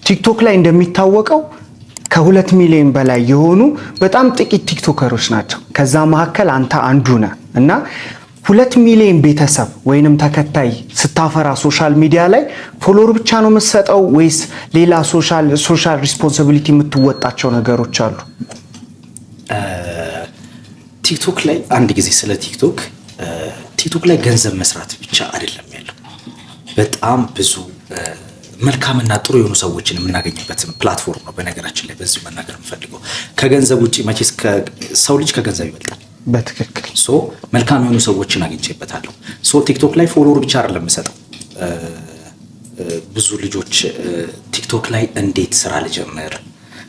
ቲክቶክ ላይ እንደሚታወቀው ከ2 ሚሊዮን በላይ የሆኑ በጣም ጥቂት ቲክቶከሮች ናቸው። ከዛ መካከል አንተ አንዱ ነህ እና 2 ሚሊዮን ቤተሰብ ወይንም ተከታይ ስታፈራ social media ላይ follower ብቻ ነው የምትሰጠው ወይስ ሌላ social responsibility የምትወጣቸው ነገሮች አሉ? ቲክቶክ ላይ አንድ ጊዜ ስለ ቲክቶክ፣ ቲክቶክ ላይ ገንዘብ መስራት ብቻ አይደለም ያለው። በጣም ብዙ መልካምና ጥሩ የሆኑ ሰዎችን የምናገኝበት platform ነው። በነገራችን ላይ በዚሁ መናገር የምፈልገው ከገንዘብ ውጭ መቼስ ሰው ልጅ ከገንዘብ ይበልጣል። በትክክል። So መልካም የሆኑ ሰዎችን አግኝቼበታለሁ። So ቲክቶክ ላይ follower ብቻ አይደለም የምሰጠው። ብዙ ልጆች ቲክቶክ ላይ እንዴት ስራ ልጀምር፣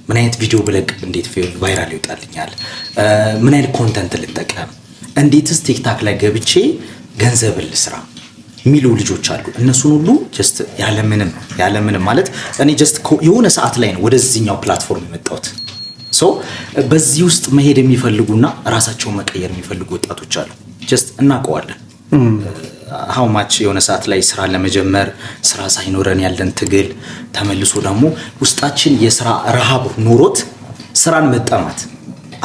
ምን አይነት ቪዲዮ ብለቅ እንዴት viral ይወጣልኛል፣ ምን አይነት content ልጠቀም፣ እንዴትስ ቲክቶክ ላይ ገብቼ ገንዘብ ልስራ የሚሉ ልጆች አሉ። እነሱን ሁሉ just ያለምንም ማለት እኔ just የሆነ ሰዓት ላይ ነው ወደዚህኛው platform የመጣሁት። So በዚህ ውስጥ መሄድ የሚፈልጉና ራሳቸውን መቀየር የሚፈልጉ ወጣቶች አሉ። Just እናውቀዋለን how much የሆነ ሰዓት ላይ ስራ ለመጀመር ስራ ሳይኖረን ያለን ትግል፣ ተመልሶ ደግሞ ውስጣችን የስራ ረሃብ ኖሮት ስራን መጠማት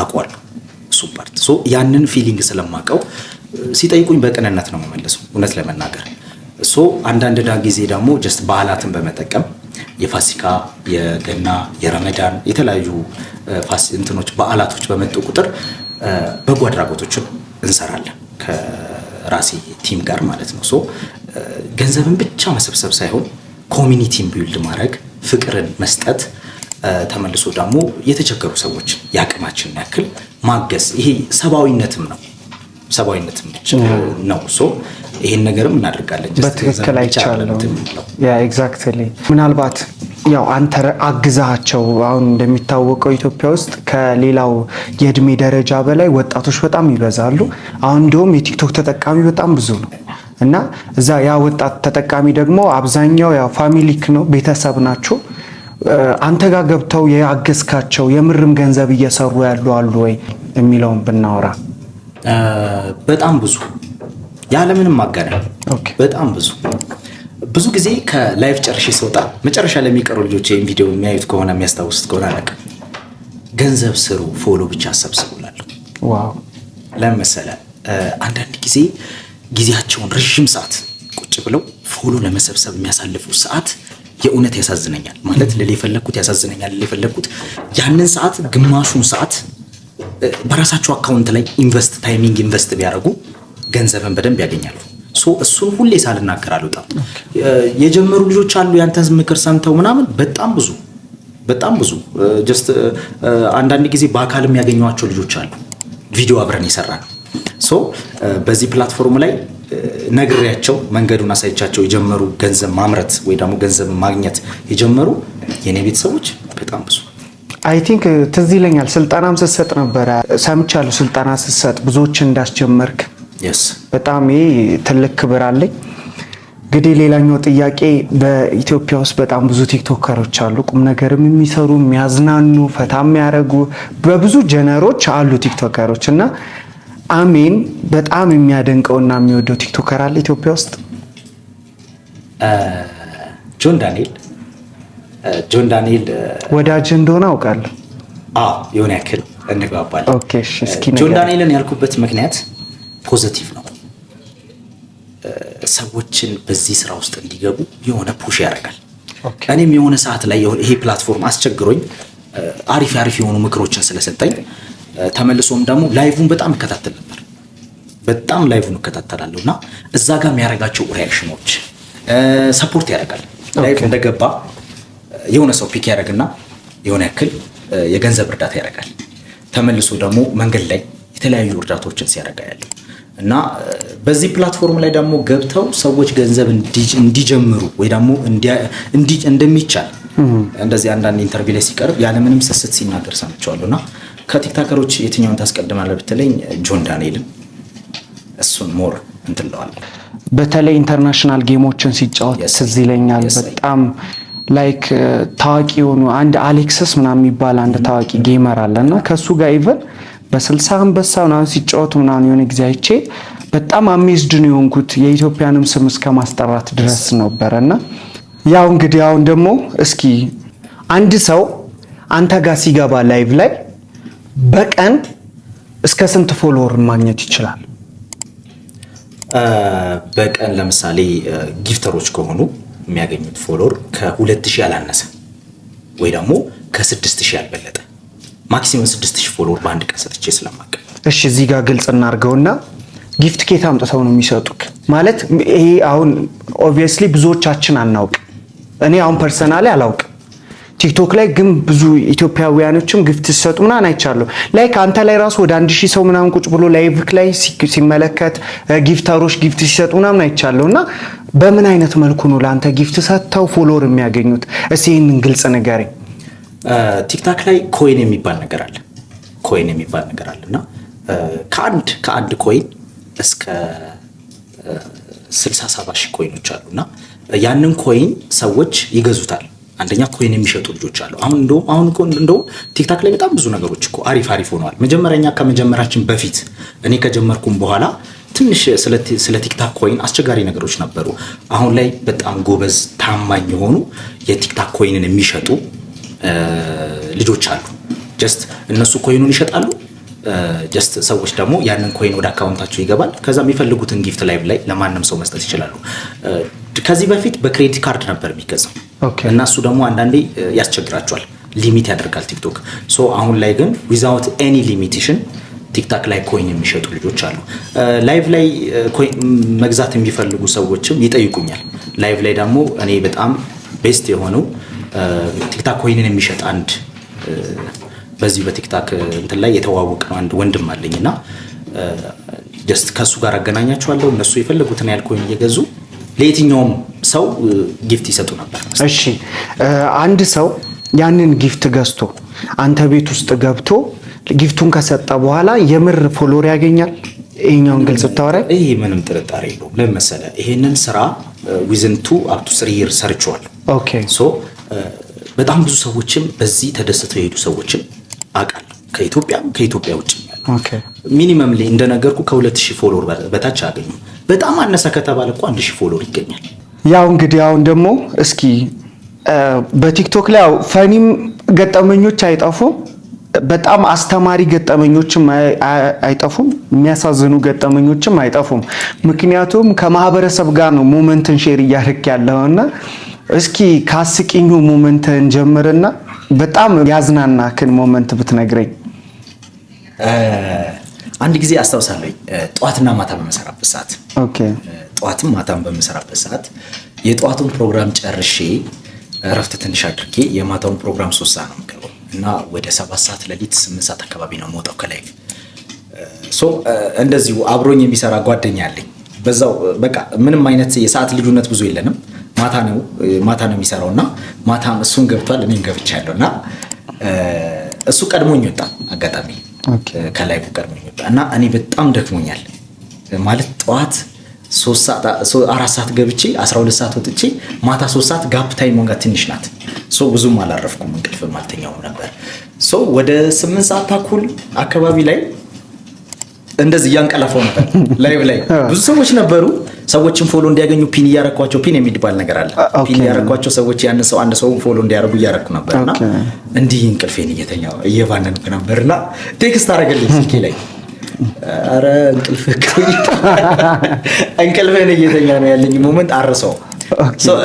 አውቀዋለሁ። እሱ part so ያንን feeling ስለማውቀው ሲጠይቁኝ በቅንነት ነው የምመልሰው፣ እውነት ለመናገር። So አንዳንድ ጊዜ ደግሞ just በዓላትን በመጠቀም የፋሲካ፣ የገና፣ የረመዳን የተለያዩ እንትኖች በዓላቶች በመጡ ቁጥር በጎ አድራጎቶችን እንሰራለን ከራሴ team ጋር ማለት ነው። So ገንዘብን ብቻ መሰብሰብ ሳይሆን community ን build ማድረግ፣ ፍቅርን መስጠት፣ ተመልሶ ደግሞ የተቸገሩ ሰዎችን የአቅማችንን ያክል ማገዝ፣ ይሄ ሰብአዊነትም ነው፣ ሰብአዊነትም ነው። So ይሄን ነገርም እናደርጋለን። በትክክል አይቻለሁ። Yeah, exactly። ምናልባት ያው አንተ አግዛቸው፣ አሁን እንደሚታወቀው ኢትዮጵያ ውስጥ ከሌላው የእድሜ ደረጃ በላይ ወጣቶች በጣም ይበዛሉ። አሁን እንዲሁም የቲክቶክ ተጠቃሚ በጣም ብዙ ነው እና እዛ ያ ወጣት ተጠቃሚ ደግሞ አብዛኛው ያው family ክ ነው፣ ቤተሰብ ናቸው። አንተ ጋር ገብተው ያገዝካቸው የምርም ገንዘብ እየሰሩ ያሉ አሉ ወይ የሚለውን ብናወራ። በጣም ብዙ፣ ያለምንም ማጋነን በጣም ብዙ። ብዙ ጊዜ ከ live ጨርሼ ስወጣ መጨረሻ ላይ የሚቀሩ ልጆች ይህን ቪዲዮ የሚያዩት ከሆነ፣ የሚያስታውሱት ከሆነ አላውቅም፣ ገንዘብ ስሩ፣ follow ብቻ ሰብስቡ እላለሁ። ለምን መሰለህ? አንዳንድ ጊዜ ጊዜያቸውን ረዥም ሰዓት ቁጭ ብለው follow ለመሰብሰብ የሚያሳልፉ ሰዓት የእውነት ያሳዝነኛል። ማለት ልል የፈለግኩት ያሳዝነኛል ልል የፈለግኩት ያንን ሰዓት ግማሹን ሰዓት በራሳቸው account ላይ invest timing invest ቢያደርጉ ገንዘብን በደንብ ያገኛሉ። So እሱን ሁሌ ሳልናገር አልወጣም። የጀመሩ ልጆች አሉ ያንተን ምክር ሰምተው ምናምን፣ በጣም ብዙ፣ በጣም ብዙ። Just አንዳንድ ጊዜ በአካል የሚያገኟቸው ልጆች አሉ። ቪዲዮ አብረን የሰራነው። So በዚህ platform ላይ ነግሬያቸው፣ መንገዱን አሳይቻቸው የጀመሩ፣ ገንዘብ ማምረት ወይ ደግሞ ገንዘብ ማግኘት የጀመሩ የኔ ቤተሰቦች በጣም ብዙ። I think ትዝ ይለኛል ስልጠናም ስትሰጥ ነበረ፣ ሰምቻለሁ። ስልጠና ስትሰጥ ብዙዎችን እንዳስጀመርክ። በጣም ይሄ ትልቅ ክብር አለኝ። እንግዲህ ሌላኛው ጥያቄ በኢትዮጵያ ውስጥ በጣም ብዙ ቲክቶከሮች አሉ፣ ቁም ነገርም የሚሰሩ፣ የሚያዝናኑ፣ ፈታ የሚያደርጉ በብዙ genre ኦች አሉ ቲክቶከሮች። እና አሜን በጣም የሚያደንቀውና የሚወደው ቲክቶከር አለ ኢትዮጵያ ውስጥ? ጆን ዳንኤል፣ ጆን ዳንኤል። ወዳጅ እንደሆነ አውቃለሁ። አዎ፣ የሆነ ያክል እንግባባለን። Okay፣ እሺ፣ እስኪ ጆን ንገረኝ። ዳንኤልን ያልኩበት ምክንያት positive ነው። ሰዎችን በዚህ ስራ ውስጥ እንዲገቡ የሆነ push ያደርጋል። እኔም የሆነ ሰዓት ላይ ይሄ platform አስቸግሮኝ አሪፍ አሪፍ የሆኑ ምክሮችን ስለሰጠኝ፣ ተመልሶም ደግሞ live ን በጣም እከታተል ነበር። በጣም live ን እከታተላለሁ እና እዛ ጋር የሚያደርጋቸው reaction ኖች support ያደርጋል። Live እንደገባ የሆነ ሰው pick ያደርግና የሆነ ያክል የገንዘብ እርዳታ ያደርጋል። ተመልሶ ደግሞ መንገድ ላይ የተለያዩ እርዳታዎችን ሲያደርጋ ያለው እና በዚህ platform ላይ ደግሞ ገብተው ሰዎች ገንዘብ እንዲጀምሩ ወይ ደግሞ እንደሚቻል እንደዚህ አንዳንድ interview ላይ ሲቀርብ ያለምንም ስስት ሲናገር ሰምቼዋለሁ። እና ከቲክታከሮች የትኛውን ታስቀድማለህ ብትለኝ ጆን ዳንኤልን፣ እሱን more እንትን እለዋለሁ። በተለይ international game ኦችን ሲጫወት ትዝ ይለኛል። በጣም like ታዋቂ የሆኑ አንድ አሌክስስ ምናምን የሚባል አንድ ታዋቂ gamer አለ እና ከእሱ ጋር even በ60 አንበሳ ምናምን ሲጫወቱ ምናምን የሆነ ጊዜ አይቼ በጣም amazed ነው የሆንኩት። የኢትዮጵያንም ስም እስከ ማስጠራት ድረስ ነበረ። እና ያው እንግዲህ አሁን ደግሞ እስኪ አንድ ሰው አንተ ጋር ሲገባ live ላይ በቀን እስከ ስንት follower ማግኘት ይችላል? በቀን ለምሳሌ gifter ኦች ከሆኑ የሚያገኙት follower ከ2000 ያላነሰ ወይ ደግሞ ከ6000 ያልበለጠ፣ maximum 6000 follower በአንድ ቀን ሰጥቼ ስለማውቅ። እሺ፣ እዚህ ጋር ግልጽ እናድርገውና gift ኬት አምጥተው ነው የሚሰጡክ? ማለት ይሄ አሁን obviously ብዙዎቻችን አናውቅ። እኔ አሁን personally አላውቅም። ቲክቶክ ላይ ግን ብዙ ኢትዮጵያውያኖችም gift ሲሰጡ ምናምን አይቻለሁ። Like አንተ ላይ ራሱ ወደ 1000 ሰው ምናምን ቁጭ ብሎ live ላይ ሲመለከት፣ gifter ኦች gift ሲሰጡ ምናምን አይቻለሁ። እና በምን አይነት መልኩ ነው ለአንተ gift ሰጥተው follower የሚያገኙት? እስኪ ይህንን ግልጽ ንገረኝ። ቲክታክ ላይ coin የሚባል ነገር አለ። Coin የሚባል ነገር አለ እና ከአንድ coin እስከ 67 ሺህ coin ኦች አሉ እና ያንን coin ሰዎች ይገዙታል። አንደኛ coin የሚሸጡ ልጆች አሉ። አሁን እኮ እንደውም ቲክታክ ላይ በጣም ብዙ ነገሮች እኮ አሪፍ አሪፍ ሆነዋል። መጀመሪያ እኛ ከመጀመራችን በፊት፣ እኔ ከጀመርኩም በኋላ ትንሽ ስለ ቲክታክ coin አስቸጋሪ ነገሮች ነበሩ። አሁን ላይ በጣም ጎበዝ ታማኝ የሆኑ የቲክታክ coin ን የሚሸጡ ልጆች አሉ። Just እነሱ coin ኡን ይሸጣሉ። Just ሰዎች ደግሞ ያንን coin ወደ account ኣቸው ይገባል። ከዛ የሚፈልጉትን gift live ላይ ለማንም ሰው መስጠት ይችላሉ። ከዚህ በፊት በ credit card ነበር የሚገዛው እና እሱ ደግሞ አንዳንዴ ያስቸግራቸዋል፣ limit ያደርጋል ቲክቶክ። So አሁን ላይ ግን without any limitation ቲክታክ ላይ coin የሚሸጡ ልጆች አሉ። Live ላይ coin መግዛት የሚፈልጉ ሰዎችም ይጠይቁኛል። Live ላይ ደግሞ እኔ በጣም best የሆነው ቲክታክ coin ን የሚሸጥ አንድ በዚሁ በቲክታክ እንትን ላይ የተዋወቅ ነው አንድ ወንድም አለኝ እና just ከእሱ ጋር አገናኛቸዋለሁ። እነሱ የፈለጉትን ያህል coin እየገዙ ለየትኛውም ሰው gift ይሰጡ ነበር። እሺ፣ አንድ ሰው ያንን gift ገዝቶ አንተ ቤት ውስጥ ገብቶ gift ኡን ከሰጠ በኋላ የምር follower ያገኛል? ይሄኛውን ግልጽ ብታወራኝ። ይህ ምንም ጥርጣሬ የለውም። ለምን መሰለህ? ይሄንን ስራ within 2 up to 3 year ሰርቼዋለሁ። So በጣም ብዙ ሰዎችም በዚህ ተደስተው የሄዱ ሰዎችም አውቃለሁ። ከኢትዮጵያም ከኢትዮጵያ ውጭም ያሉ minimum ላይ እንደነገርኩ ከ2000 follower በታች አያገኙም። በጣም አነሰ ከተባለ እኮ 1000 follower ይገኛል። ያው እንግዲህ አሁን ደግሞ እስኪ በቲክቶክ ላይ ያው funny ም ገጠመኞች አይጠፉም። በጣም አስተማሪ ገጠመኞችም አይጠፉም። የሚያሳዝኑ ገጠመኞችም አይጠፉም። ምክንያቱም ከማህበረሰብ ጋር ነው moment ን share እያደረክ ያለውና እስኪ ከአስቂኙ moment ን ጀምርና በጣም ያዝናናክን moment ብትነግረኝ። አንድ ጊዜ አስታውሳለሁ፣ ጠዋትና ማታ በምሰራበት ሰዓት፣ ጠዋትም ማታም በምሰራበት ሰዓት የጠዋቱን ፕሮግራም ጨርሼ እረፍት ትንሽ አድርጌ የማታውን ፕሮግራም 3 ሰዓት ነው የምገባው እና ወደ 7 ሰዓት ሌሊት 8 ሰዓት አካባቢ ነው የምወጣው ከ live። So እንደዚሁ አብሮኝ የሚሰራ ጓደኛ አለኝ። በዛው በቃ ምንም አይነት የሰዓት ልዩነት ብዙ የለንም። ማታ ነው የሚሰራው እና ማታም እሱን ገብቷል እኔም ገብቻለሁ እና እሱ ቀድሞኝ ወጣ። አጋጣሚ ከ live ቀድሞኝ ወጣ እና እኔ በጣም ደክሞኛል። ማለት ጠዋት 4 ሰዓት ገብቼ 12 ሰዓት ወጥቼ ማታ 3 ሰዓት gap time ጋር ትንሽ ናት። So ብዙም አላረፍኩም፣ እንቅልፍም አልተኛውም ነበር። So ወደ 8 ሰዓት ተኩል አካባቢ ላይ እንደዚህ እያንቀላፋው ነበር። Live ላይ ብዙ ሰዎች ነበሩ። ሰዎችን follow እንዲያገኙ pin እያረኳቸው፣ pin የሚባል ነገር አለ። Pin እያረኳቸው ሰዎች ያን ሰው አንድ ሰው follow እንዲያደርጉ እያረኩ ነበር እና እንዲህ እንቅልፌን እየተኛው እየባነንኩ ነበር እና text አደረገልኝ ስልኬ ላይ፣ ኧረ እንቅልፍህን እየተኛ ነው ያለኝ moment አርሰው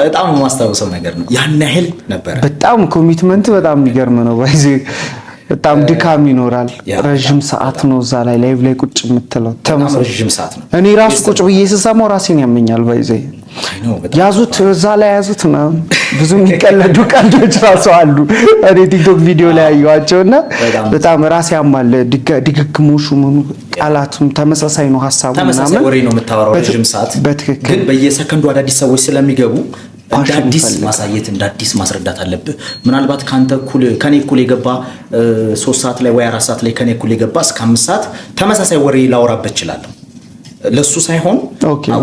በጣም የማስታውሰው ነገር ነው። ያን ያህል ነበረ። በጣም commitment በጣም የሚገርም ነው። By the way በጣም ድካም ይኖራል። ረዥም ሰዓት ነው እዛ ላይ live ላይ ቁጭ የምትለው። ረዥም ሰዓት ነው። እኔ ራሱ ቁጭ ብዬ ስሰማው ራሴን ያመኛል። By the way ያዙት፣ እዛ ላይ ያዙት ነው፣ ብዙ የሚቀለዱ ቀልዶች ራሱ አሉ። እኔ ቲክቶክ ቪዲዮ ላይ ያየኋቸው እና በጣም ራሴ ያማል። ድግግሞሹ ምኑ ቃላቱም ተመሳሳይ ነው ሀሳቡ። ተመሳሳይ ወሬ ነው የምታወራው ረዥም ሰዓት። በትክክል። ግን በየሰከንዱ አዳዲስ ሰዎች ስለሚገቡ እንደ አዲስ ማሳየት፣ እንደ አዲስ ማስረዳት አለብህ። ምናልባት ከአንተ እኩል ከኔ እኩል የገባ 3 ሰዓት ላይ ወይ 4 ሰዓት ላይ ከኔ እኩል የገባ እስከ 5 ሰዓት ተመሳሳይ ወሬ ላወራበት እችላለሁ። ለሱ ሳይሆን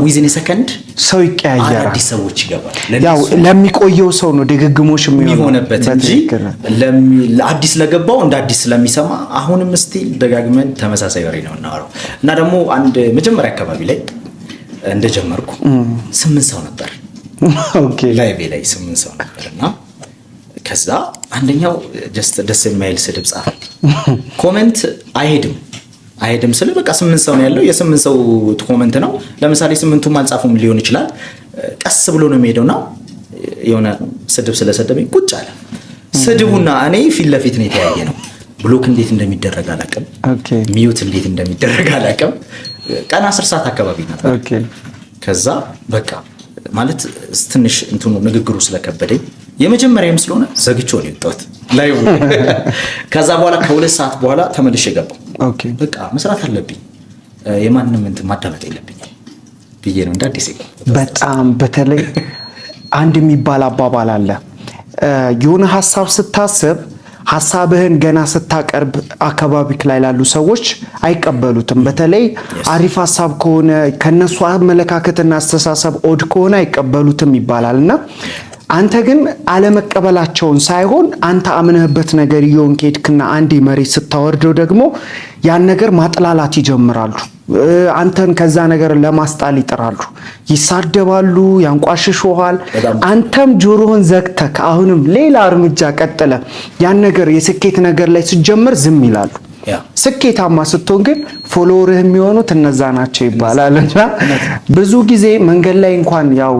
within second ሰው ይቀያየራል፣ አዳዲስ ሰዎች ይገባል። ያው ለሚቆየው ሰው ነው ድግግሞሽ የሚሆነበት እንጂ ለአዲስ ለገባው እንደ አዲስ ስለሚሰማ አሁንም still ደጋግመን ተመሳሳይ ወሬ ነው እናወራው። እና ደግሞ አንድ መጀመሪያ አካባቢ ላይ እንደጀመርኩ 8 ሰው ነበር፣ live ላይ 8 ሰው ነበር እና ከዛ አንደኛው just ደስ የማይል ስድብ ጻፈልኝ። Comment አይሄድም አይሄድም ስል በቃ 8 ሰው ነው ያለው፣ የ8 ሰው comment ነው። ለምሳሌ 8ቱም አልጻፉም ሊሆን ይችላል። ቀስ ብሎ ነው የሚሄደውና የሆነ ስድብ ስለሰደበኝ ቁጭ አለ። ስድቡና እኔ ፊት ለፊት ነው የተያየ ነው። Block እንዴት እንደሚደረግ አላውቅም። Mute እንዴት እንደሚደረግ አላውቅም። ቀን 10 ሰዓት አካባቢ ነበር። ከዛ በቃ ማለት ትንሽ እንትኑ ንግግሩ ስለከበደኝ የመጀመሪያም ስለሆነ ዘግቼው ነው የወጣሁት live። ከዛ በኋላ ከ2 ሰዓት በኋላ ተመልሼ ገባሁ። በቃ መስራት አለብኝ፣ የማንም እንትን ማዳመጥ የለብኝም ብዬ ነው እንደ አዲስ የገባሁት። በጣም በተለይ አንድ የሚባል አባባል አለ። የሆነ ሀሳብ ስታስብ ሀሳብህን ገና ስታቀርብ አካባቢክ ላይ ላሉ ሰዎች አይቀበሉትም። በተለይ አሪፍ ሀሳብ ከሆነ፣ ከነሱ አመለካከትና አስተሳሰብ odd ከሆነ አይቀበሉትም ይባላል። እና አንተ ግን አለመቀበላቸውን ሳይሆን አንተ አምነህበት ነገር እየሆንክ ከሄድክና አንዴ መሬት ስታወርደው ደግሞ ያን ነገር ማጥላላት ይጀምራሉ። አንተን ከዛ ነገር ለማስጣል ይጥራሉ፣ ይሳደባሉ፣ ያንቋሽሹሃል። አንተም ጆሮህን ዘግተህ አሁንም ሌላ እርምጃ ቀጥለ ያን ነገር የስኬት ነገር ላይ ስትጀምር ዝም ይላሉ። ስኬታማ ስትሆን ግን follower ህ የሚሆኑት እነዛ ናቸው ይባላል። እና ብዙ ጊዜ መንገድ ላይ እንኳን ያው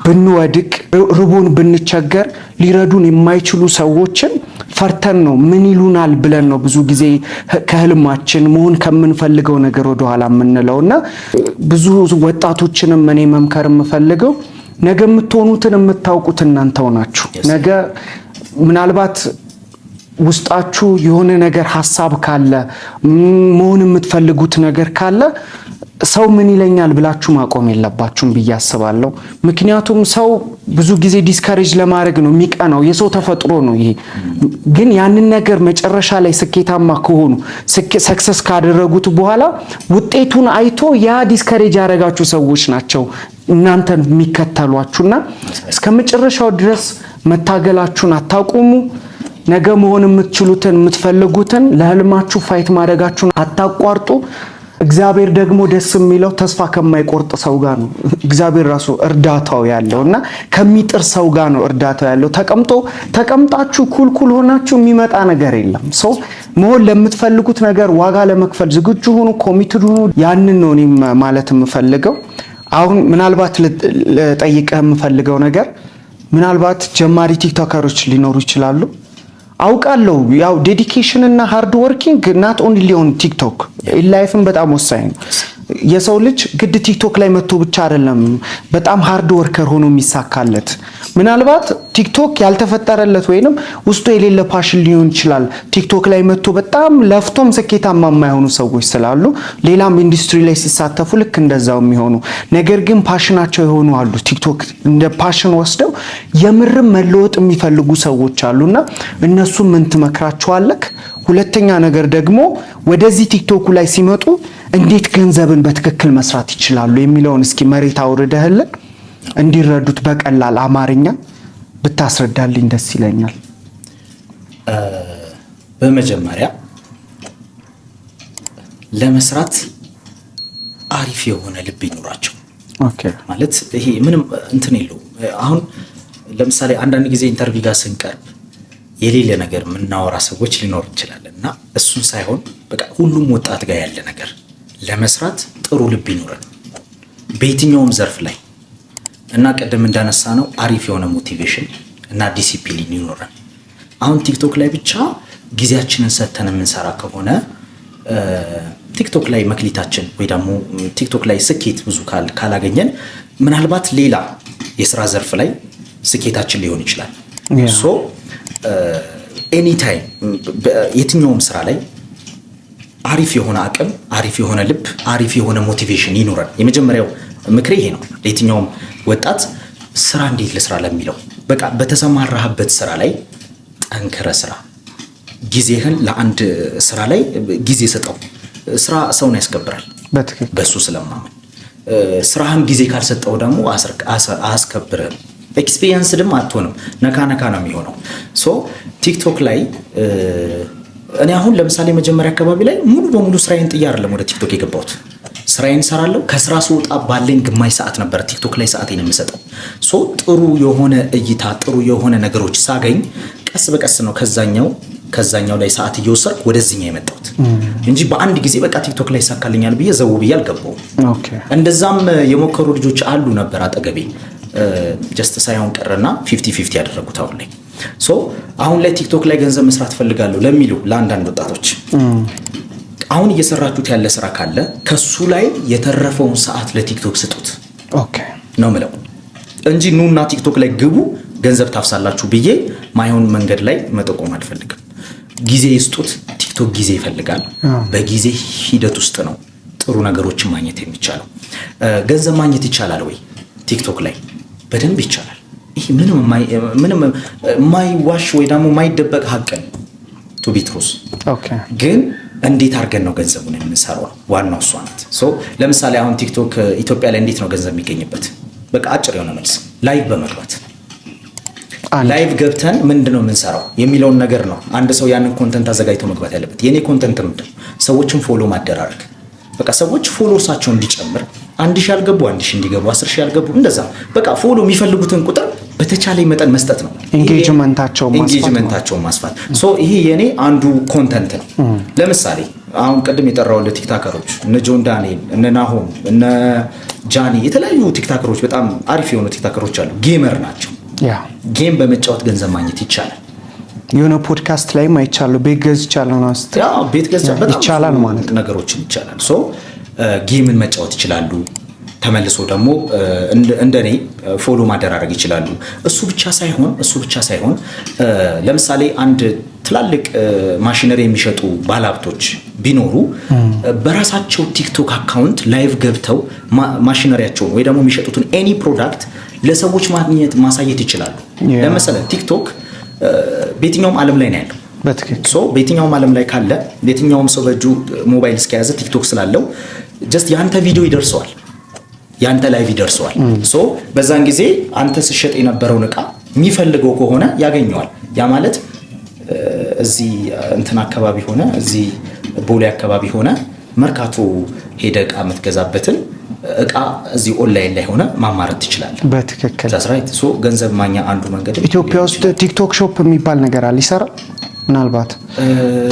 ብንወድቅ፣ ርቦን ብንቸገር ሊረዱን የማይችሉ ሰዎችን ፈርተን ነው፣ ምን ይሉናል ብለን ነው ብዙ ጊዜ ከህልማችን መሆን ከምንፈልገው ነገር ወደኋላ የምንለው። እና ብዙ ወጣቶችንም እኔ መምከር የምፈልገው ነገ የምትሆኑትን የምታውቁት እናንተው ናችሁ። ነገ ምናልባት ውስጣችሁ የሆነ ነገር ሀሳብ ካለ፣ መሆን የምትፈልጉት ነገር ካለ ሰው ምን ይለኛል ብላችሁ ማቆም የለባችሁም ብዬ አስባለሁ። ምክንያቱም ሰው ብዙ ጊዜ discourage ለማድረግ ነው የሚቀናው፣ የሰው ተፈጥሮ ነው ይሄ። ግን ያንን ነገር መጨረሻ ላይ ስኬታማ ከሆኑ፣ success ካደረጉት በኋላ ውጤቱን አይቶ ያ discourage ያደረጋችሁ ሰዎች ናቸው እናንተን የሚከተሏችሁና እስከ መጨረሻው ድረስ መታገላችሁን አታቁሙ። ነገ መሆን የምትችሉትን፣ የምትፈልጉትን ለህልማችሁ fight ማድረጋችሁን አታቋርጡ። እግዚአብሔር ደግሞ ደስ የሚለው ተስፋ ከማይቆርጥ ሰው ጋር ነው። እግዚአብሔር ራሱ እርዳታው ያለው እና ከሚጥር ሰው ጋር ነው እርዳታው ያለው። ተቀምጣችሁ cool cool ሆናችሁ የሚመጣ ነገር የለም። So መሆን ለምትፈልጉት ነገር ዋጋ ለመክፈል ዝግጁ ሁኑ፣ committed ሁኑ። ያንን ነው እኔም ማለት የምፈልገው። አሁን ምናልባት ልጠይቅህ የምፈልገው ነገር ምናልባት ጀማሪ TikToker ኦች ሊኖሩ ይችላሉ፣ አውቃለሁ። ያው dedication እና hard working not only on TikTok፣ life ም በጣም ወሳኝ ነው። የሰው ልጅ ግድ TikTok ላይ መጥቶ ብቻ አይደለም በጣም hard worker ሆኖ የሚሳካለት። ምናልባት TikTok ያልተፈጠረለት ወይንም ውስጡ የሌለ passion ሊሆን ይችላል። TikTok ላይ መጥቶ በጣም ለፍቶም ስኬታማ የማይሆኑ ሰዎች ስላሉ ሌላም ኢንዱስትሪ ላይ ሲሳተፉ ልክ እንደዛው የሚሆኑ፣ ነገር ግን passion ኣቸው የሆኑ አሉ። TikTok እንደ passion ወስደው የምርም መለወጥ የሚፈልጉ ሰዎች አሉና እነሱ ምን ትመክራቸዋለህ? ሁለተኛ ነገር ደግሞ ወደዚህ TikTok ኡ ላይ ሲመጡ እንዴት ገንዘብን በትክክል መስራት ይችላሉ የሚለውን እስኪ መሬት አውርደህልን እንዲረዱት በቀላል አማርኛ ብታስረዳልኝ ደስ ይለኛል። በመጀመሪያ ለመስራት አሪፍ የሆነ ልብ ይኑራቸው። ማለት ይሄ ምንም እንትን የለውም። አሁን ለምሳሌ አንዳንድ ጊዜ interview ጋር ስንቀርብ የሌለ ነገር የምናወራ ሰዎች ሊኖር እንችላለን እና እሱን ሳይሆን በቃ ሁሉም ወጣት ጋር ያለ ነገር ለመስራት ጥሩ ልብ ይኑረን በየትኛውም ዘርፍ ላይ እና ቅድም እንዳነሳነው አሪፍ የሆነ motivation እና ዲሲፕሊን ይኖረን። አሁን TikTok ላይ ብቻ ጊዜያችንን ሰጥተን የምንሰራ ከሆነ TikTok ላይ መክሊታችን ወይ ደግሞ TikTok ላይ ስኬት ብዙ ካላገኘን ምናልባት ሌላ የስራ ዘርፍ ላይ ስኬታችን ሊሆን ይችላል። So anytime የትኛውም ስራ ላይ አሪፍ የሆነ አቅም፣ አሪፍ የሆነ ልብ፣ አሪፍ የሆነ motivation ይኑረን። የመጀመሪያው ምክሬ ይሄ ነው። ለየትኛውም ወጣት ስራ እንዴት ልስራ ለሚለው በቃ በተሰማራህበት ስራ ላይ ጠንክረህ ስራ። ጊዜህን ለአንድ ስራ ላይ ጊዜ ስጠው። ስራ ሰውን ያስከብራል። በሱ ስለማምን ስራህን ጊዜ ካልሰጠው ደግሞ አያስከብርህም። Experienced ም አትሆንም። ነካ ነካ ነው የሚሆነው። So TikTok ላይ እኔ አሁን ለምሳሌ መጀመሪያ አካባቢ ላይ ሙሉ በሙሉ ስራዬን ጥዬ አይደለም ወደ TikTok የገባሁት። ስራዬን እሰራለሁ። ከስራ ስወጣ ባለኝ ግማሽ ሰዓት ነበር ቲክቶክ ላይ ሰዓቴን የምሰጠው። So ጥሩ የሆነ እይታ፣ ጥሩ የሆነ ነገሮች ሳገኝ ቀስ በቀስ ነው ከዛኛው ላይ ሰዓት እየወሰድኩ ወደዚህኛው የመጣሁት እንጂ በአንድ ጊዜ በቃ ቲክቶክ ላይ ይሳካልኛል ብዬ ዘው ብዬ አልገባሁም። እንደዛም የሞከሩ ልጆች አሉ ነበር አጠገቤ፣ just ሳይሆን ቀረና 50-50 ያደረጉት አሁን ላይ። So አሁን ላይ ቲክቶክ ላይ ገንዘብ መስራት ፈልጋለሁ ለሚሉ ለአንዳንድ ወጣቶች፣ አሁን እየሰራችሁት ያለ ስራ ካለ ከሱ ላይ የተረፈውን ሰዓት ለቲክቶክ ስጡት ነው ምለው እንጂ ኑና ቲክቶክ ላይ ግቡ ገንዘብ ታፍሳላችሁ ብዬ ማይሆን መንገድ ላይ መጠቆም አልፈልግም። ጊዜ ይስጡት። ቲክቶክ ጊዜ ይፈልጋል። በጊዜ ሂደት ውስጥ ነው ጥሩ ነገሮችን ማግኘት የሚቻለው። ገንዘብ ማግኘት ይቻላል ወይ? ቲክቶክ ላይ በደንብ ይቻላል። ይሄ ምንም የማይዋሽ ወይ ደግሞ የማይደበቅ ሀቅ ነው። To be truth ግን እንዴት አድርገን ነው ገንዘቡን የምንሰራው ነው ዋናው፣ እሷ ናት። So ለምሳሌ አሁን ቲክቶክ ኢትዮጵያ ላይ እንዴት ነው ገንዘብ የሚገኝበት? በቃ አጭር የሆነ መልስ፣ live በመግባት። Live ገብተን ምንድን ነው የምንሰራው የሚለውን ነገር ነው አንድ ሰው ያንን content አዘጋጅቶ መግባት ያለበት። የኔ content ምንድን ነው? ሰዎችን follow ማደራረግ። በቃ ሰዎች followers ኣቸው እንዲጨምር፣ 1,000 ያልገቡ 1,000 እንዲገቡ፣ 10,000 ያልገቡ እንደዛ፣ በቃ follow የሚፈልጉትን ቁጥር በተቻለ መጠን መስጠት ነው። Engagement ኣቸውን ማስፋት። Engagement ኣቸውን ማስፋት። So ይሄ የኔ አንዱ content ነው። ለምሳሌ አሁን ቅድም የጠራሁልህ ቲክታከሮች፣ እነ ጆን ዳንኤል፣ እነ ናሆም፣ እነ ጃኒ፣ የተለያዩ ቲክታከሮች፣ በጣም አሪፍ የሆኑ ቲክታከሮች አሉ። Gamer ናቸው። Game በመጫወት ገንዘብ ማግኘት ይቻላል። የሆነ ፖድካስት ላይም አይቻለሁ። ቤት ገዝቻለሁ ነው ስትል። ያው ቤት ገዝቻ በጣም ይቻላል ብዙ ማለት ነው። ነገሮችን ይቻላል። So game ን መጫወት ይችላሉ። ተመልሶ ደግሞ እንደኔ follow ማደራረግ ይችላሉ። እሱ ብቻ ሳይሆን ለምሳሌ አንድ ትላልቅ ማሽነሪ የሚሸጡ ባለሀብቶች ቢኖሩ በራሳቸው ቲክቶክ account live ገብተው ማሽነሪያቸውን ወይ ደግሞ የሚሸጡትን any product ለሰዎች ማግኘት ማሳየት ይችላሉ። ለምሳሌ ቲክቶክ በየትኛውም ዓለም ላይ ነው ያለው። So በየትኛውም ዓለም ላይ ካለ፣ የትኛውም ሰው በእጁ ሞባይል እስከያዘ ቲክቶክ ስላለው just የአንተ ቪዲዮ ይደርሰዋል፣ የአንተ live ይደርሰዋል። So በዛን ጊዜ አንተ ስትሸጥ የነበረውን እቃ የሚፈልገው ከሆነ ያገኘዋል። ያ ማለት እዚህ እንትን አካባቢ ሆነ፣ እዚህ ቦሌ አካባቢ ሆነ መርካቶ ሄደ እቃ የምትገዛበትን እቃ እዚህ ኦንላይን ላይ ሆነ ማማረጥ ትችላለህ። That's right። So ገንዘብ ማግኛ አንዱ መንገድ ኢትዮጵያ ውስጥ ቲክቶክ shop የሚባል ነገር አለ፣ ይሰራል? ምናልባት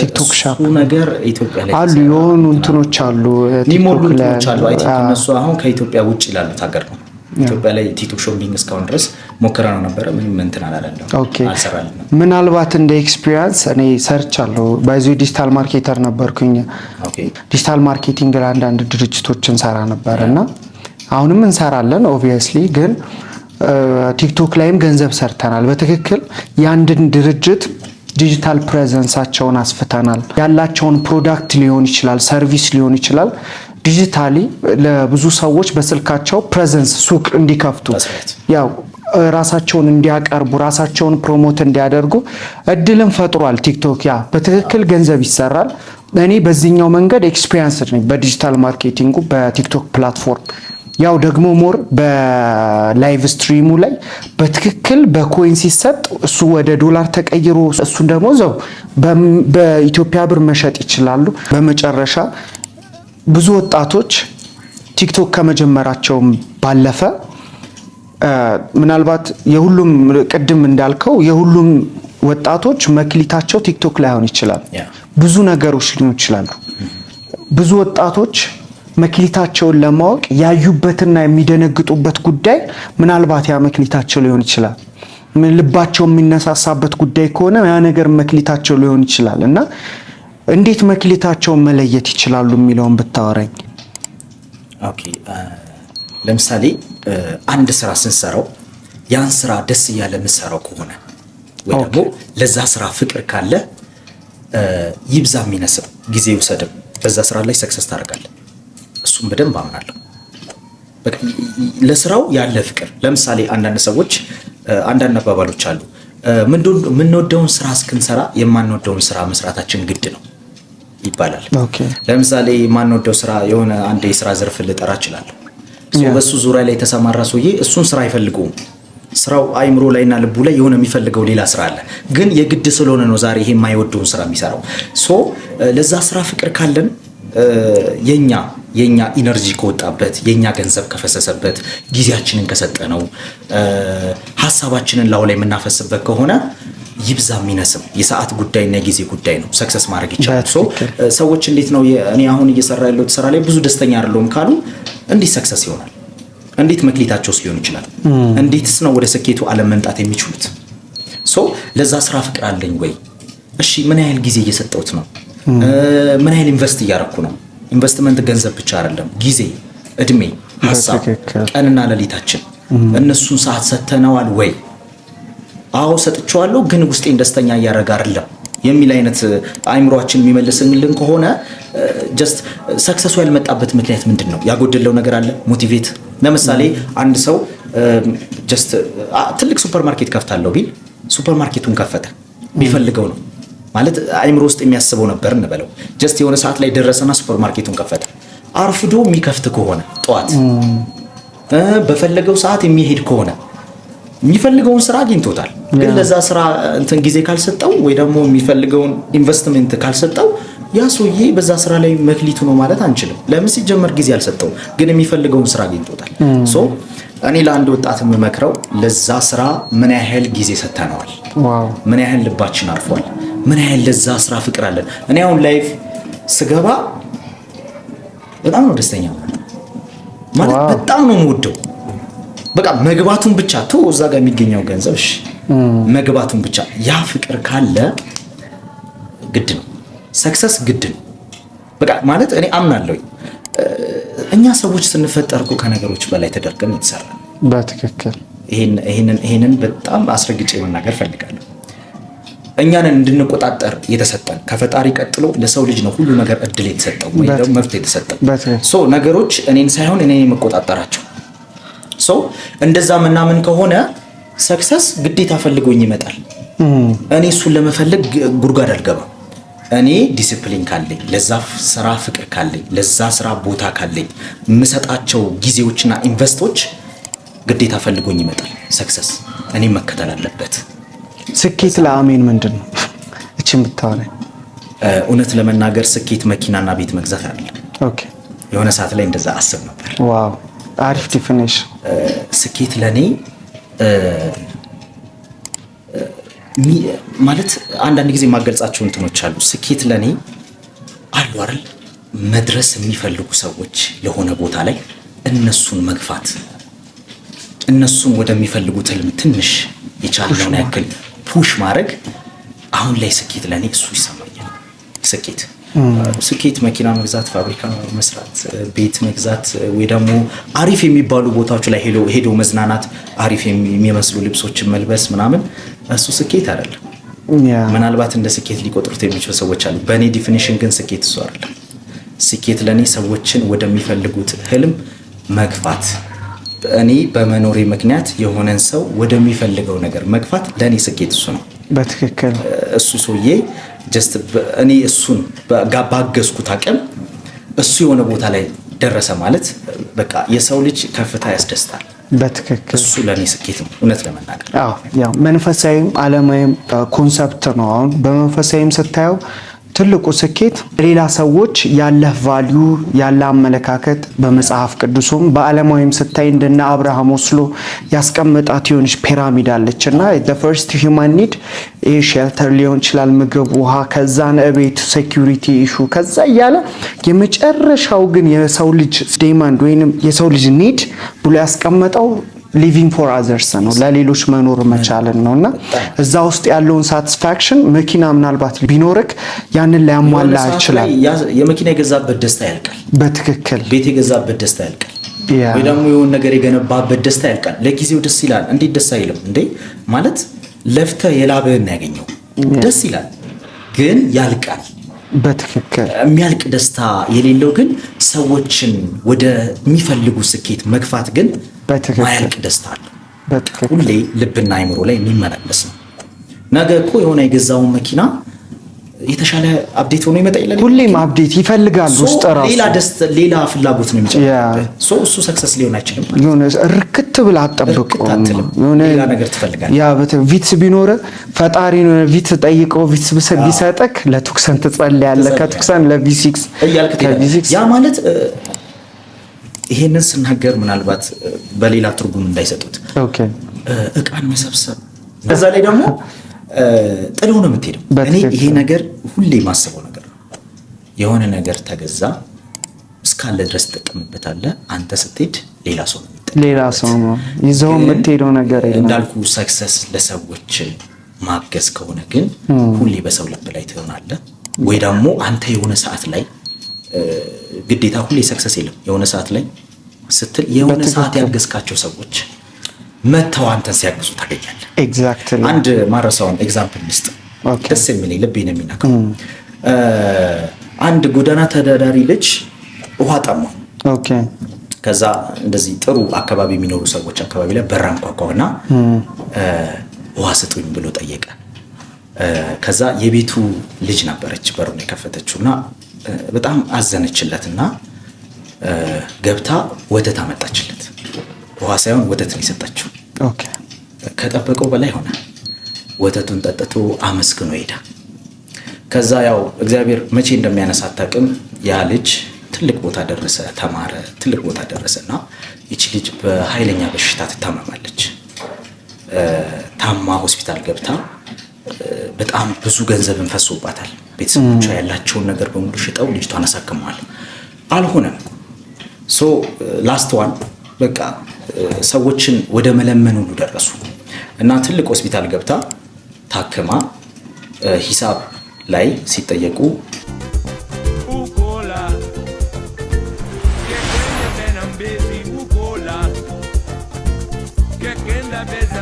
ቲክቶክ shop እሱ ነገር ኢትዮጵያ ላይ አሉ፣ የሆኑ እንትኖች አሉ። የሚሞሉ ቲክቶክ ላይ እንትኖች አሉ። I think አሉ። እነሱ አሁን ከኢትዮጵያ ውጭ ላሉት ሀገር ነው። ኢትዮጵያ ላይ ቲክቶክ shopping እስካሁን ድረስ ሞከረ ነው ነበረ፣ ምንም እንትን አላለም፣ አልሰራልንም። ምናልባት እንደ experience እኔ ሰርቻለሁ። By the way digital marketer ነበርኩኝ። Digital marketing ለአንዳንድ ድርጅቶች እንሰራ ነበር እና አሁንም እንሰራለን obviously፣ ግን ቲክቶክ ላይም ገንዘብ ሰርተናል። በትክክል የአንድን ድርጅት digital presence ኣቸውን አስፍተናል። ያላቸውን product ሊሆን ይችላል፣ service ሊሆን ይችላል፣ digitally ለብዙ ሰዎች በስልካቸው presence ሱቅ እንዲከፍቱ፣ That's right. ያው ራሳቸውን እንዲያቀርቡ፣ ራሳቸውን promote እንዲያደርጉ እድልን ፈጥሯል ቲክቶክ። ያ በትክክል ገንዘብ ይሰራል። እኔ በዚህኛው መንገድ experience ነኝ በ digital marketing ኡ በቲክቶክ platform። ያው ደግሞ more በ live stream ኡ ላይ በትክክል በ coin ሲሰጥ እሱ ወደ ዶላር ተቀይሮ እሱን ደግሞ እዛው በኢትዮጵያ ብር መሸጥ ይችላሉ። በመጨረሻ ብዙ ወጣቶች ቲክቶክ ከመጀመራቸውም ባለፈ ምናልባት የሁሉም፣ ቅድም እንዳልከው፣ የሁሉም ወጣቶች መክሊታቸው ቲክቶክ ላይሆን ይችላል። ብዙ ነገሮች ሊሆኑ ይችላሉ። ብዙ ወጣቶች መክሊታቸውን ለማወቅ ያዩበትና የሚደነግጡበት ጉዳይ ምናልባት ያ መክሊታቸው ሊሆን ይችላል። ልባቸው የሚነሳሳበት ጉዳይ ከሆነ ያ ነገር መክሊታቸው ሊሆን ይችላል እና እንዴት መክሊታቸውን መለየት ይችላሉ የሚለውን ብታወራኝ። Okay፣ ለምሳሌ አንድ ስራ ስንሰራው ያን ስራ ደስ እያለ የምንሰራው ከሆነ ወይ ደግሞ ለዛ ስራ ፍቅር ካለ፣ ይብዛ የሚነስም ጊዜ ይውሰድም በዛ ስራ ላይ success ታደርጋለህ። እሱም በደንብ አምናለሁ። በቃ ለስራው ያለ ፍቅር። ለምሳሌ አንዳንድ ሰዎች፣ አንዳንድ አባባሎች አሉ። የምንወደውን ስራ እስክንሰራ የማንወደውን ስራ መስራታችን ግድ ነው ይባላል። ለምሳሌ የማንወደው ስራ የሆነ አንድ የስራ ዘርፍ ልጠራ እችላለሁ። በሱ ዙሪያ ላይ የተሰማራ ሰውዬ እሱን ስራ አይፈልገውም። ስራው አይምሮ ላይና ልቡ ላይ የሆነ የሚፈልገው ሌላ ስራ አለ። ግን የግድ ስለሆነ ነው ዛሬ ይሄ የማይወደውን ስራ የሚሰራው። So ለዛ ስራ ፍቅር ካለን የኛ energy ከወጣበት፣ የኛ ገንዘብ ከፈሰሰበት፣ ጊዜያችንን ከሰጠነው፣ ሀሳባችንን ላዩ ላይ የምናፈስበት ከሆነ ይብዛ የሚነስም የሰዓት ጉዳይና የጊዜ ጉዳይ ነው። Success ማድረግ ይቻላል። So ሰዎች እንዴት ነው እኔ አሁን እየሰራ ያለሁት ስራ ላይ ብዙ ደስተኛ አይደለሁም ካሉ እንዴት success ይሆናል? እንዴት መክሊታቸውስ ሊሆን ይችላል? እንዴትስ ነው ወደ ስኬቱ ዓለም መምጣት የሚችሉት? So ለዛ ስራ ፍቅር አለኝ ወይ? እሺ፣ ምን ያህል ጊዜ እየሰጠሁት ነው? ምን ያህል invest እያደረኩ ነው? ኢንቨስትመንት ገንዘብ ብቻ አይደለም፣ ጊዜ፣ እድሜ፣ ሀሳብ፣ ቀንና ሌሊታችን እነሱን ሰዓት ሰጥተነዋል ወይ? አዎ ሰጥቼዋለሁ፣ ግን ውስጤን ደስተኛ እያደረገ አይደለም የሚል አይነት አይምሯችን የሚመልስልን ከሆነ just success ኡ ያልመጣበት ምክንያት ምንድን ነው? ያጎደለው ነገር አለ። Motivate ለምሳሌ አንድ ሰው just ትልቅ ሱፐር ማርኬት ከፍታለሁ ቢል ሱፐር ማርኬቱን ከፈተ፣ ቢፈልገው ነው ማለት አይምሮ ውስጥ የሚያስበው ነበር እንበለው። Just የሆነ ሰዓት ላይ ደረሰና ሱፐር ማርኬቱን ከፈተ። አርፍዶ የሚከፍት ከሆነ፣ ጠዋት በፈለገው ሰዓት የሚሄድ ከሆነ የሚፈልገውን ስራ አግኝቶታል። ግን ለዛ ስራ እንትን ጊዜ ካልሰጠው ወይ ደግሞ የሚፈልገውን ኢንቨስትመንት ካልሰጠው ያ ሰውዬ በዛ ስራ ላይ መክሊቱ ነው ማለት አንችልም። ለምን? ሲጀመር ጊዜ አልሰጠውም፣ ግን የሚፈልገውን ስራ አግኝቶታል። So እኔ ለአንድ ወጣት የምመክረው ለዛ ስራ ምን ያህል ጊዜ ሰጥተነዋል፣ ምን ያህል ልባችን አርፏል፣ ምን ያህል ለዛ ስራ ፍቅር አለን። እኔ አሁን live ስገባ በጣም ነው ደስተኛ ማለት በጣም ነው የምወደው። በቃ መግባቱን ብቻ ቶ እዛ ጋር የሚገኘው ገንዘብ እሺ፣ መግባቱን ብቻ ያ ፍቅር ካለ ግድ ነው፣ success ግድ ነው። በቃ ማለት እኔ አምናለሁ። እኛ ሰዎች ስንፈጠር እኮ ከነገሮች በላይ ተደርገን የተሰራ በትክክል። ይሄንን በጣም አስረግጬ መናገር ፈልጋለሁ። እኛንን እንድንቆጣጠር የተሰጠን ከፈጣሪ ቀጥሎ ለሰው ልጅ ነው ሁሉ ነገር እድል የተሰጠው ወይ ደግሞ መብት የተሰጠው። So ነገሮች እኔን ሳይሆን እኔ የምቆጣጠራቸው። So እንደዛ ምናምን ከሆነ success ግዴታ ፈልጎኝ ይመጣል። እኔ እሱን ለመፈለግ ጉድጓድ አልገባም። እኔ ዲሲፕሊን ካለኝ፣ ለዛ ስራ ፍቅር ካለኝ፣ ለዛ ስራ ቦታ ካለኝ፣ የምሰጣቸው ጊዜዎችና invest ኦች ግዴታ ፈልጎኝ ይመጣል። Success እኔ መከተል አለበት። ስኬት ለአሜን ምንድን ነው? እችን ብታወራኝ። እውነት ለመናገር ስኬት መኪናና ቤት መግዛት አይደለም። የሆነ ሰዓት ላይ እንደዛ አስብ ነበር። Wow፣ አሪፍ definition። ስኬት ለእኔ ማለት አንዳንድ ጊዜ የማገልጻቸው እንትኖች አሉ። ስኬት ለእኔ አሉ አይደል መድረስ የሚፈልጉ ሰዎች የሆነ ቦታ ላይ እነሱን መግፋት፣ እነሱን ወደሚፈልጉት ህልም ትንሽ የቻልነውን ያክል push ማድረግ አሁን ላይ ስኬት ለእኔ እሱ ይሰማኛል። ስኬት መኪና መግዛት፣ ፋብሪካ መስራት፣ ቤት መግዛት ወይ ደግሞ አሪፍ የሚባሉ ቦታዎች ላይ ሄዶ መዝናናት፣ አሪፍ የሚመስሉ ልብሶችን መልበስ ምናምን እሱ ስኬት አይደለም። ምናልባት እንደ ስኬት ሊቆጥሩት የሚችሉ ሰዎች አሉ። በእኔ definition ግን ስኬት እሱ አይደለም። ስኬት ለእኔ ሰዎችን ወደሚፈልጉት ህልም መግፋት፣ እኔ በመኖሬ ምክንያት የሆነን ሰው ወደሚፈልገው ነገር መግፋት ለእኔ ስኬት እሱ ነው። እሱ ሰውዬ just እኔ እሱን ባገዝኩት አቅም እሱ የሆነ ቦታ ላይ ደረሰ ማለት በቃ የሰው ልጅ ከፍታ ያስደስታል። እሱ ለእኔ ስኬት ነው እውነት ለመናገር። አዎ፣ ያው መንፈሳዊም ዓለማዊም concept ነው። አሁን በመንፈሳዊም ስታየው ትልቁ ስኬት ሌላ ሰዎች ያለህ value፣ ያለ አመለካከት በመጽሐፍ ቅዱሱም፣ በዓለማዊም ስታይ እንደነ አብርሃም ማስሎ ያስቀመጣት የሆነች pyramid አለች እና first human need ይህ shelter ሊሆን ይችላል፣ ምግብ፣ ውሃ፣ ከዛን እቤት፣ security issue፣ ከዛ እያለ የመጨረሻው ግን የሰው ልጅ demand ወይንም የሰው ልጅ need ብሎ ያስቀመጠው living for others ነው፣ ለሌሎች መኖር መቻልን ነው። እና እዛ ውስጥ ያለውን satisfaction መኪና ምናልባት ቢኖርክ ያንን ሊያሟላ ይችላል። የመኪና የገዛበት ደስታ ያልቃል። ቤት የገዛበት ደስታ ያልቃል። ወይ ደግሞ የሆነ ነገር የገነባበት ደስታ ያልቃል። ለጊዜው ደስ ይላል። እንዴት ደስ አይልም እንዴ? ማለት ለፍተህ የላብህን ያገኘው ደስ ይላል፣ ግን ያልቃል። የሚያልቅ ደስታ የሌለው ግን ሰዎችን ወደሚፈልጉ ስኬት መግፋት ግን ማያልቅ ደስታ አለ። ሁሌ ልብና አይምሮ ላይ የሚመላለስ ነው። ነገ እኮ የሆነ የገዛውን መኪና የተሻለ update ሆኖ ይመጣ የለ? ሁሌም update ይፈልጋል ውስጥ ራሱ። ሌላ ደስ ሌላ ፍላጎት ነው የሚጨምርበት። So እሱ success ሊሆን አይችልም። የሆነ እርክት ብለህ አትጠብቀውም። ሌላ ነገር ትፈልጋለህ። Yeah፣ Vitz ቢኖር ፈጣሪ ነው Vitz ጠይቀው Vitz ቢሰጠክ ለ Tucson ትጸልያለህ፣ ከ Tucson ለ V6 እያልክ ትሄዳለህ። ያ ማለት ይሄንን ስናገር ምናልባት በሌላ ትርጉም እንዳይሰጡት፣ እቃን መሰብሰብ በዛ ላይ ደግሞ ጥለው ነው የምትሄደው። እኔ ይሄ ነገር ሁሌ የማስበው ነገር ነው። የሆነ ነገር ተገዛ እስካለ ድረስ ትጠቀምበታለህ። አንተ ስትሄድ ሌላ ሰው ነው የሚጠቀምበት። ሌላ ሰው ነው ይዘው የምትሄደው ነገር የለም። እንዳልኩ success ለሰዎች ማገዝ ከሆነ ግን ሁሌ በሰው ልብ ላይ ትሆናለህ። ወይ ደግሞ አንተ የሆነ ሰዓት ላይ፣ ግዴታ ሁሌ success የለም። የሆነ ሰዓት ላይ ስትል የሆነ ሰዓት ያገዝካቸው ሰዎች መተው አንተን ሲያግዙ ታገኛለህ። አንድ ማረሳውን example ልስጥ፣ ደስ የሚለኝ፣ ልቤን የሚነካው። አንድ ጎዳና ተዳዳሪ ልጅ ውሃ ጠማው። ከዛ እንደዚህ ጥሩ አካባቢ የሚኖሩ ሰዎች አካባቢ ላይ በር አንኳኳና ውሃ ስጡኝ ብሎ ጠየቀ። ከዛ የቤቱ ልጅ ነበረች በሩን የከፈተችው እና በጣም አዘነችለት እና ገብታ ወተት አመጣችለት። ውሃ ሳይሆን ወተት ነው የሰጠችው። ከጠበቀው በላይ ሆነ። ወተቱን ጠጥቶ አመስግኖ ሄደ። ከዛ ያው እግዚአብሔር መቼ እንደሚያነሳ አታውቅም። ያ ልጅ ትልቅ ቦታ ደረሰ፣ ተማረ፣ ትልቅ ቦታ ደረሰ እና ይቺ ልጅ በኃይለኛ በሽታ ትታመማለች። ታማ ሆስፒታል ገብታ በጣም ብዙ ገንዘብን ፈሶባታል። ቤተሰቦቿ ያላቸውን ነገር በሙሉ ሽጠው ልጅቷን አሳክመዋል። አልሆነም። So last one በቃ ሰዎችን ወደ መለመን ሁሉ ደረሱ እና ትልቅ ሆስፒታል ገብታ ታክማ ሂሳብ ላይ ሲጠየቁ Ukola. Kekende benambezi ukola. Kekenda beza.